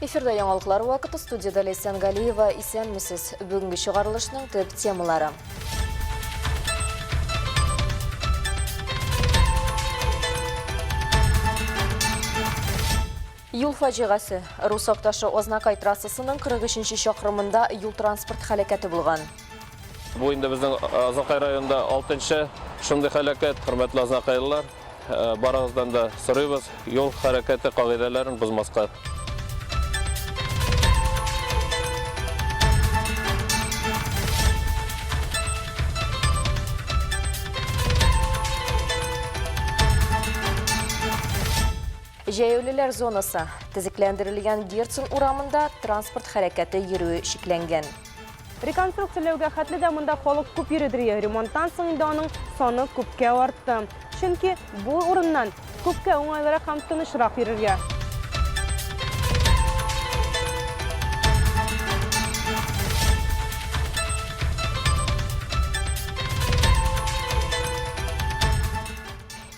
Эфирда яңалыклар вакыты студияда Ләйсән Галиева. Исәнмесез. Бүгенге чыгарылышның төп темалары. Юл фаҗигасе. Рус Акташы Азнакай трассасының 43 нче чакрымында юл-транспорт һәлакәте булган. Бу инде безнең Азнакай районында алтынчы шундый һәлакәт, хөрмәтле азнакайлылар. Барыгыздан да сорыйбыз, юл хәрәкәте кагыйдәләрен бозмаска. Җәяүлеләр зонасы. Төзекләндерелгән Герцен урамында транспорт хәрәкәте йөрүе чикләнгән. Реконструкцияләүгә хәтле дә монда халык күп йөредер. Ремонттан соң инде аның саны күпкә артты. Чөнки бу урыннан күпкә уңайлырак һәм тынычрак йөрергә.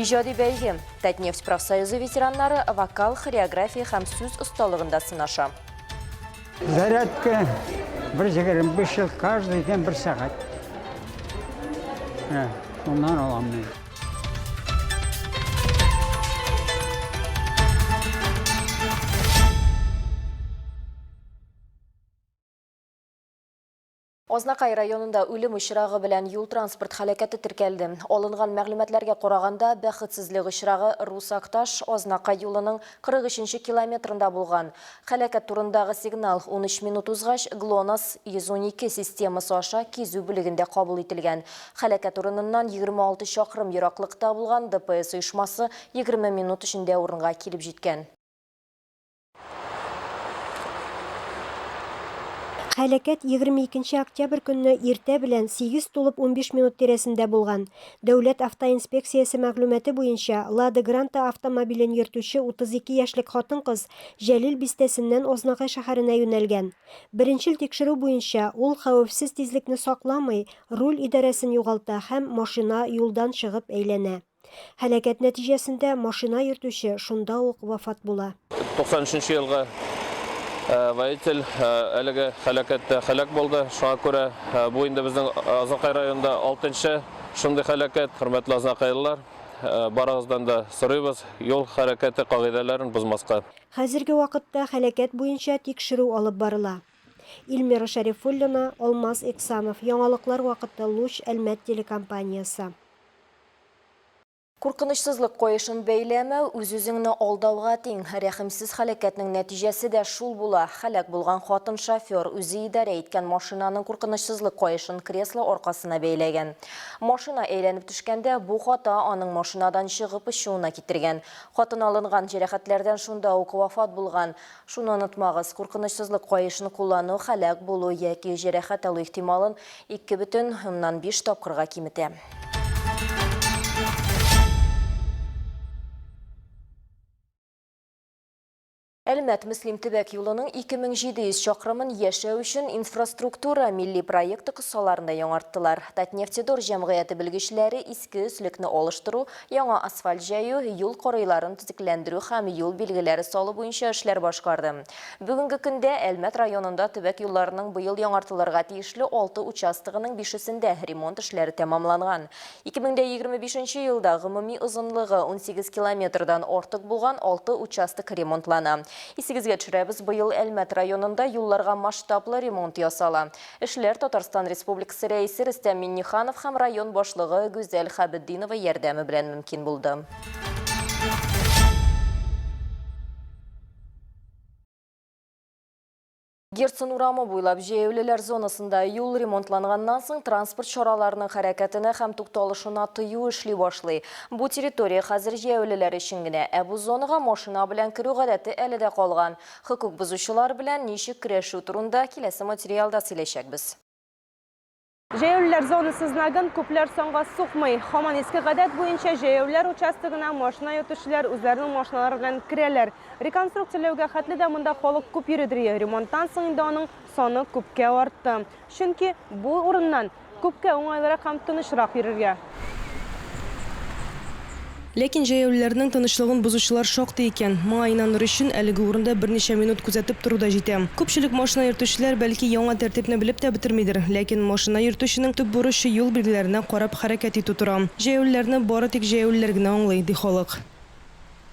Иҗади бәйге. Татнефть профсоюзы ветераннары вокал, хореография һәм сүз осталыгында сынаша. Зарядка бер 25 ел каждый день бер сәгать. Ә, шуннан алам мин. Азнакай районында үлем очрагы белән юл-транспорт һәлакәте теркәлде. Алынган мәгълүматларга караганда, бәхетсезлек очрагы Рус Акташ, Азнакай юлының 43 нче километрында булган. Һәлакәт турындагы сигнал 13 минут узгач, Глонасс 112 системасы аша кизү бүлегендә кабул ителгән. Һәлакәт урыныннан 26 чакрым ераклыкта булган ДПС оешмасы 20 минут эчендә урынга килеп җиткән. Һәлакәт 22 нче октябрь көнне иртә белән 8 тулып 15 минут тирәсендә булган. Дәүләт автоинспекциясе мәгълүматы буенча, Лада Гранта автомобилен йөртүче 32 яшьлек хатын-кыз Җәлил бистәсеннән Азнакай шәһәренә юнәлгән. Беренчел тикшерү буенча, ул хәвефсез тизлекне сакламый, руль идарәсен югалта һәм машина юлдан чыгып әйләнә. Һәлакәт нәтиҗәсендә машина йөртүче шунда ук вафат була. 93 нче елгы водитель әлеге һәлакәттә һәлак булды. Шуңа күрә бу инде безнең Азнакай районында алтынчы шундый һәлакәт. Хөрмәтле азнакайлылар, барыгыздан да сорыйбыз, юл хәрәкәте кагыйдәләрен бозмаска. Хәзерге вакытта һәлакәт буенча тикшерү алып барыла. Эльмира Шәрифуллина, Алмаз Иксанов, Яңалыклар вакыты, Луч, Әлмәт телекомпаниясе. Куркынычсызлык каешын бәйләмәү үз-үзеңне алдауга тиң. Рәхимсез һәлакәтнең нәтиҗәсе дә шул була. Һәлак булган хатын шофер үзе идарә иткән машинаның куркынычсызлык каешын кресло аркасына бәйләгән. Машина әйләнеп төшкәндә бу хата аның машинадан чыгып очуына китергән. Хатын алынган җәрәхәтләрдән шунда ук вафат булган. Шуны онытмагыз, куркынычсызлык каешын куллану һәлак булу яки җәрәхәт алу ихтималын 2,5 тапкырга киметә. Әлмәт Мөслим төбәк юлының 2700 чакрымын яшәү өчен инфраструктура милли проекты кысаларында яңарттылар. Татнефтедор җәмгыяте белгечләре иске өслекне алыштыру, яңа асфальт җәю, юл кырыйларын төзекләндерү һәм юл билгеләре салу буенча эшләр башкарды. Бүгенге көндә Әлмәт районында төбәк юлларының быел яңартылырга тиешле алты участогының бишесендә ремонт эшләре тәмамланган. 2025 нче елда гомуми озынлыгы 18 километрдан артык булган алты участок ремонтлана. Исегезгә төшерәбез, быел Әлмәт районында юлларга масштаблы ремонт ясала. Эшләр Татарстан Республикасы Рәисе Рөстәм Миңнеханов һәм район башлыгы Гүзәл Хәбетдинова ярдәме белән мөмкин булды. Герцен урамы буйлап җәяүлеләр зонасында юл ремонтланганнан соң транспорт чараларының хәрәкәтенә һәм тукталышына тыю эшли башлый. Бу территория хәзер җәяүлеләр өчен генә, ә бу зонага машина белән керү гадәте әле дә калган. Хокук бозучылар белән ничек көрәшү турында киләсе материалда сөйләячәкбез. Җәяүлеләр зонасы знагын күпләр санга сукмый. Һаман иске гадәт буенча җәяүлеләр участогына машина йөртүчеләр үзләренең машиналары белән керәләр. Реконструкцияләүгә хәтле дә монда халык күп йөридер. Ремонттан соң инде аның саны күпкә артты. Чөнки бу урыннан күпкә уңайлырак һәм тынычрак йөрергә. Ләкин җәяүлеләрнең тынычлыгын бозучылар шактый икән. Моңа инаныр өчен әлеге урында берничә минут күзәтеп тору да җитә. Күпчелек машина йөртүчеләр, бәлки, яңа тәртипне белеп тә бетермидер. Ләкин машина йөртүченең төп бурычы юл билгеләренә карап хәрәкәт итү тора. Җәяүлеләрне бары тик җәяүлеләр генә аңлый, ди халык.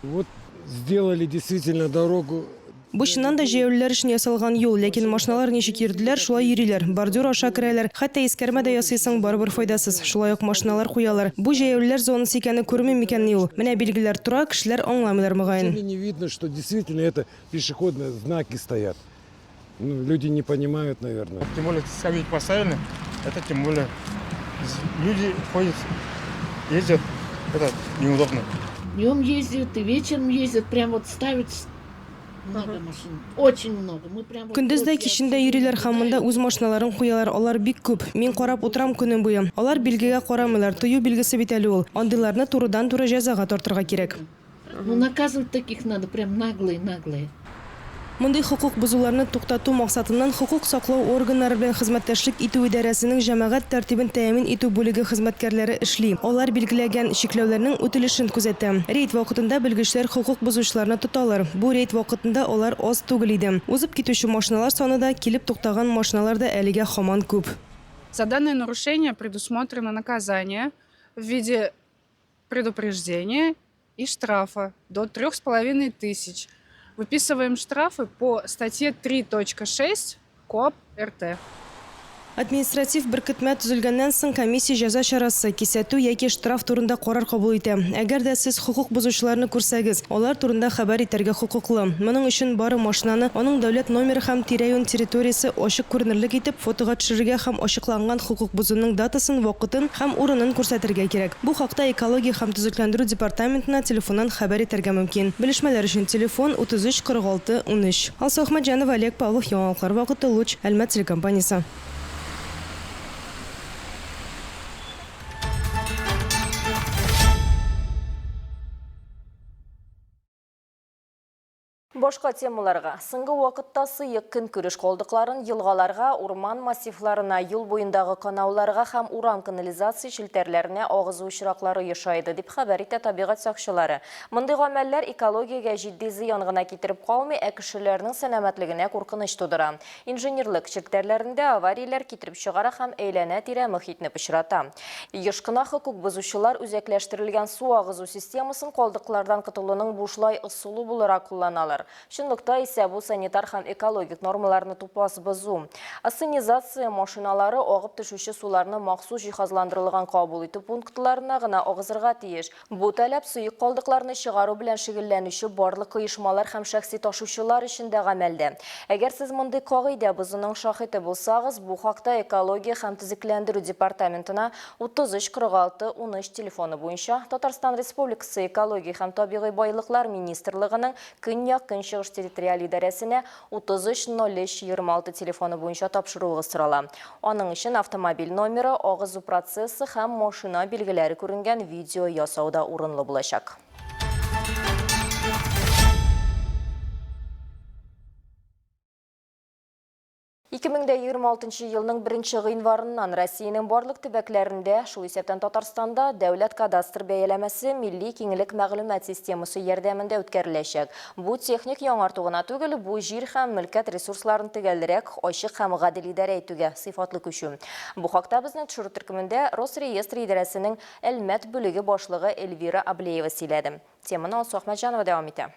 Вот сделали действительно дорогу. Бу чыннан да җәяүлеләр өчен ясалган юл, ләкин машиналар ничек йөрделәр, шулай йөриләр. Бордюр аша керәләр, хәтта искәрмә дә ясыйсың, барыбер файдасыз. Шулай ук машиналар куялар. Бу җәяүлеләр зонасы икәне күренми микәнни ул? Менә билгеләр тора, кешеләр аңламыйлар, мөгаен. Неужели не видно, что действительно это пешеходные знаки стоят? Ну, люди не понимают, наверное. Тем более скамейки поставили, это тем более люди ходят, ездят, это неудобно. Днем ездят и вечером ездят, прям вот ставят много машин, очень много. Мы прям вот Көндез дә, вот я кичен дә йөриләр һәм монда үз машиналарын куялар, алар бик күп. Мин карап утырам көне буе. Алар билгегә карамыйлар, тыю билгесе бит әле ул. Андыйларны турыдан-туры җәзага тартырга кирәк. Ну, наказывать таких надо, прям наглые-наглые. Мондый хокук бозуларны туктату максатыннан хокук саклау органнары белән хезмәттәшлек итү идарәсенең җәмәгать тәртибен тәэмин итү бүлеге хезмәткәрләре эшли. Алар билгеләгән чикләүләрнең үтелешен күзәтә. Рейд вакытында белгечләр хокук бозучыларны тоталар. Бу рейд вакытында алар аз түгел иде. Узып китүче машиналар саны да, килеп туктаган машиналар да әлегә һаман күп. За данное нарушение предусмотрено наказание в виде предупреждения и штрафа до 3500. Выписываем штрафы по статье 3.6 КоАП РТ. Административ беркетмә төзелгәннән соң комиссия җәза чарасы, кисәтү яки штраф турында карар кабул итә. Әгәр дә сез хокук бозучыларны күрсәгез, алар турында хәбәр итәргә хокуклы. Моның өчен бары машинаны, аның дәүләт номеры һәм тирә-юнь территориясе ачык күренерлек итеп фотога төшерергә һәм ачыкланган хокук бозуның датасын, вакытын һәм урынын күрсәтергә кирәк. Бу хакта Экология һәм төзекләндерү департаментына телефоннан хәбәр итәргә мөмкин. Белешмәләр өчен телефон, 33 46 13. Алсу Әхмәтҗанова, Олег Павлов, Яңалыклар вакыты, Луч, Әлмәт телекомпаниясе. Башка темаларга. Соңгы вакытта сыек көнкүреш калдыкларын елгаларга, урман массивларына, юл буендагы канауларга һәм урам канализация челтәрләренә агызу очраклары ешайды, дип хәбәр итә табигать сакчылары. Мондый гамәлләр экологиягә җитди зыян гына китереп калмый, ә кешеләрнең сәламәтлегенә куркыныч тудыра. Инженерлык челтәрләрендә аварияләр китереп чыгара һәм әйләнә-тирә мохитне пычрата. Еш кына хокук бозучылар үзәкләштерелгән су агызу системасын калдыклардан котылуның бушлай ысулы буларак кулланалар. Чынлыкта исә бу санитар һәм экологик нормаларны тупас бозу. Ассенизация машиналары агып төшүче суларны махсус җиһазландырылган кабул итү пунктларына гына агызырга тиеш. Бу таләп сыек калдыкларны чыгару белән шөгыльләнүче барлык оешмалар һәм шәхси ташучылар өчен дә гамәлдә. Әгәр сез мондый кагыйдә бозуның шаһиты булсагыз, бу хакта Экология һәм төзекләндерү департаментына 33 46 13 телефоны буенча Татарстан Республикасы Экология һәм табигый байлыклар министрлыгының Көньяк-Көнчыгыш территориаль идарәсенә 33 03 26 телефоны буенча тапшыруыгыз сорала. Аның өчен автомобиль номеры, агызу процессы һәм машина билгеләре күренгән видео ясау да урынлы булачак. 2026 елның 1 гыйнварыннан Россиянең барлык төбәкләрендә, шул исәптән Татарстанда, дәүләт кадастр бәяләмәсе милли киңлек мәгълүмат системасы ярдәмендә үткәреләчәк. Бу техник яңарту гына түгел, бу җир һәм мөлкәт ресурсларын төгәлрәк, ачык һәм гадел идарә итүгә сыйфатлы күчү. Бу хакта безнең төшерү төркемендә Росреестр идарәсенең Әлмәт бүлеге башлыгы Эльвира Аблеева сөйләде. Теманы Алсу Әхмәтҗанова дәвам итә.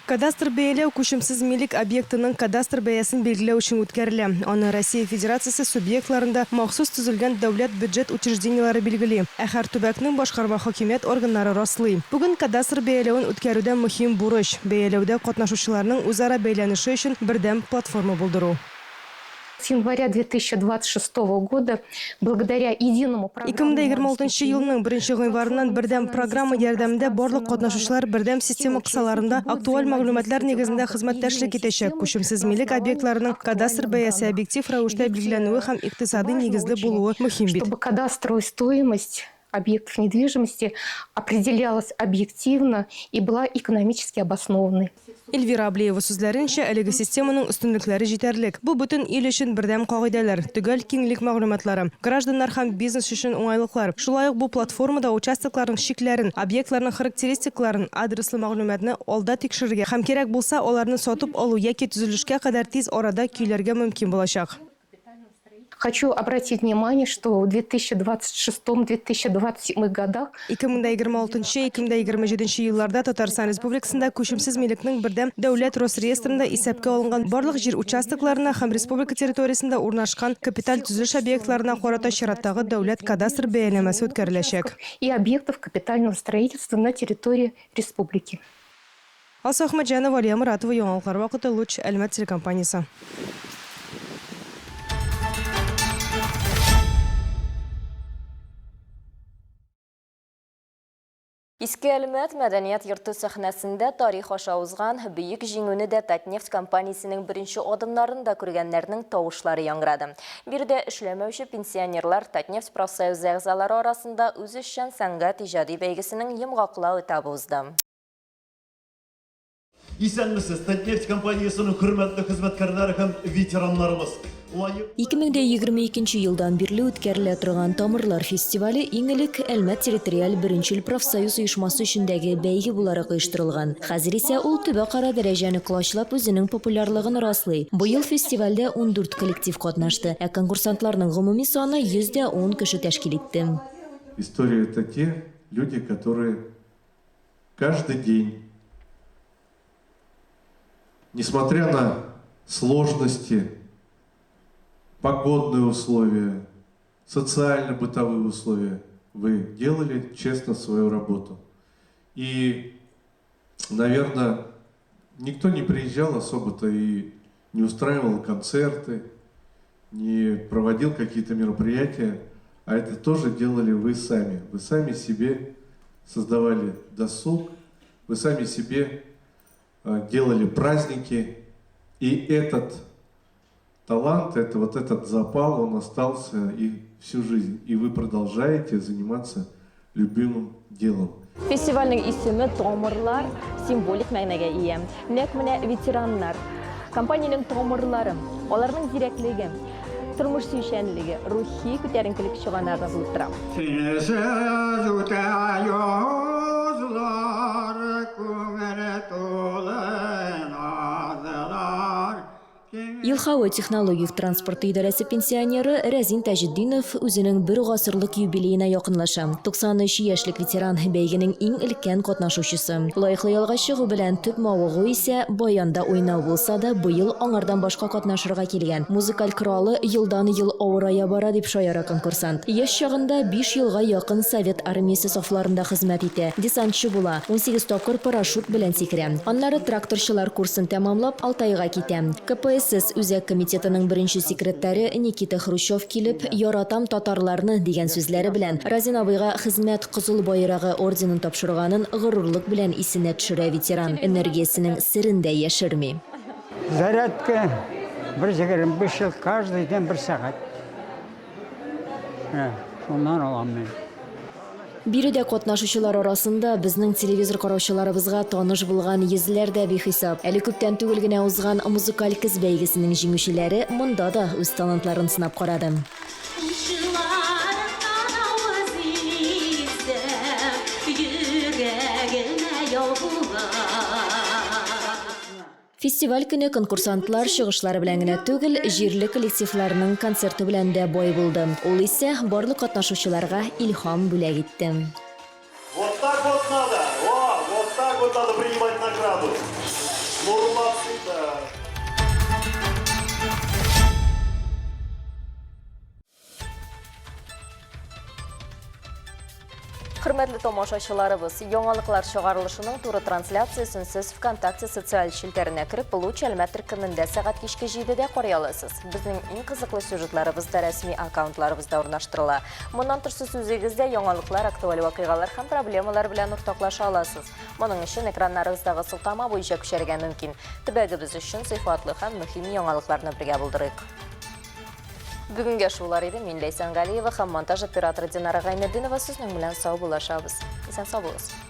Кадастр бәяләү күчемсез милек объектының кадастр бәясен билгеләү өчен үткәрелә. Аны Россия Федерациясе субъектларында махсус төзелгән дәүләт бюджет учреждениеләре билгели, ә һәр төбәкнең башкарма хакимият органнары раслый. Бүген кадастр бәяләвен үткәрүдә мөһим бурыч, бәяләүдә катнашучыларның үзара бәйләнеше өчен бердәм платформа булдыру. С января 2026 года благодаря единому 2026 елның 1 гыйнварыннан бердәм программа ярдәмендә барлык катнашучылар бердәм система кысаларында актуаль мәгълүматлар нигезендә хезмәттәшлек итәчәк. Күчемсез милек объектларының кадастр бәясе объектив рәвештә билгеләнүе һәм икътисадый нигезле булуы мөһим бит. Чтобы кадастровая стоимость. объектов недвижимости определялась объективно и была экономически обоснованной. Эльвира Аблеева сүзләренчә, әлеге системаның өстенлекләре җитәрлек. Бу бөтен ил өчен бердәм кагыйдәләр, төгәл киңлек мәгълүматлары, гражданнар һәм бизнес өчен уңайлыклар. Шулай ук бу платформада участокларның чикләрен, объектларның характеристикаларын, адреслы мәгълүматны алда тикшерергә һәм кирәк булса, аларны сатып алу яки төзелешкә кадәр тиз арада көйләргә мөмкин булачак. Хочу обратить внимание, что в 2026-2027 годах 2026-2027 елларда Татарстан Республикасында күчемсез милекнең бердәм дәүләт Росреестрында исәпкә алынган барлык җир участокларына һәм республика территориясендә урнашкан капиталь төзелеш объектларына карата чираттагы дәүләт кадастр бәяләмәсе үткәреләчәк. и объектов капитального строительства на территории республики. Алсу Әхмәтҗанова, Алия Моратова, Яңалыклар вакыты, Луч, Әлмәт телекомпаниясе. Иске Әлмәт мәдәният йорты сәхнәсендә тарих аша узган Бөек Җиңүне дә Татнефть компаниясенең беренче адымнарын да күргәннәрнең тавышлары яңгырады. Биредә эшләмәүче пенсионерлар Татнефть профсоюзы әгъзалары арасында үзешчән сәнгать иҗади бәйгесенең йомгаклау этабы узды. Исәнмесез, Татнефть компаниясенең хөрмәтле хезмәткәрләре һәм ветераннарыбыз! Лаек 2022 елдан бирле үткәрелә торган Тамырлар фестивале иң элек Әлмәт территориаль беренчел профсоюз оешмасы эчендәге бәйге буларак оештырылган. Хәзер исә ул төбәкара дәрәҗәне колачлап үзенең популярлыгын раслый. Быел фестивальдә 14 коллектив катнашты, ә конкурсантларның гомуми саны 110 кеше тәшкил итте. История это те люди, которые каждый день, несмотря на сложности, погодные условия, социально-бытовые условия, вы делали честно свою работу. И, наверное, никто не приезжал особо-то и не устраивал концерты, не проводил какие-то мероприятия, а это тоже делали вы сами. Вы сами себе создавали досуг, вы сами себе э, делали праздники, и этот талант, это вот этот запал, он остался и всю жизнь. И вы продолжаете заниматься любимым делом. Фестивальнең исеме Тамырлар символик мәгънәгә ия. Нәкъ менә ветераннар, компаниянең тамырлары, аларның зирәклеге, тормыш сөючәнлеге, рухи күтәренкелек чыганагы булып тора. Синесез үтә язлар, күңел тулы назлар. Елховой технологик транспорты идарәсе пенсионеры Рәзин Таҗетдинов үзенең бер гасырлык юбилеена якынлаша. 93 яшьлек ветеран бәйгенең иң өлкән катнашучысы. Лаеклы ялга чыгу белән төп мавыгу исә баянда уйнау булса да, быел аңардан башка катнашырга килгән. Музыкаль коралы елдан-ел авырая бара, дип шаяра конкурсант. Яшь чагында биш елга якын Совет Армиясе сафларында хезмәт итә, десантчы була, 18 тапкыр парашют белән сикерә. Аннары тракторчылар курсын тәмамлап, Алтайга китә. КПСС Үзәк Комитетының беренче секретаре Никита Хрущев килеп, Яратам татарларны, дигән сүзләре белән Разин абыйга Хезмәт Кызыл Байрагы орденын тапшырганын горурлык белән исенә төшерә ветеран, энергиясенең серен дә яшерми. Зарядка бер 25 ел каждый день бер сәгать. Менә шуннан алам мин. Биредә катнашучылар арасында безнең телевизор караучыларыбызга таныш булган йөзләр дә бихисап. Әле күптән түгел генә узган Музыкаль көз бәйгесенең җиңүчеләре монда да үз талантларын сынап карады. Учларыңнан авыз итсәм, йөрәгемә ял була. Фестиваль көне конкурсантлар чыгышлары белән генә түгел, җирле коллективларның концерты белән дә бай булды. Ул исә барлык катнашучыларга илһам бүләк итте. Вот так вот надо! О, вот так вот надо принимать награду! Нурлатцы, да! Хөрмәтле тамашачыларыбыз, яңалыклар чыгарылышының туры трансляциясен сез ВКонтакте социаль челтәренә кереп, Луч Әлмәт төркемендә сәгать кичке 7-дә карый аласыз. Безнең иң кызыклы сюжетларыбыз да рәсми аккаунтларыбызда урнаштырыла. Моннан тыш сез үзегез дә яңалыклар, актуаль вакыйгалар һәм проблемалар белән уртаклаша аласыз. Моның өчен экраннарыгыздагы сылтама буенча күчәргә мөмкин. Төбәгебез өчен сыйфатлы һәм мөһим яңалыкларны бергә булдырыйк. Бүгенгә шулар иде. Мин Ләйсән Галиева һәм монтаж операторы Динара Гайнетдинова сезнең белән саубуллашабыз. Исән сау булыгыз.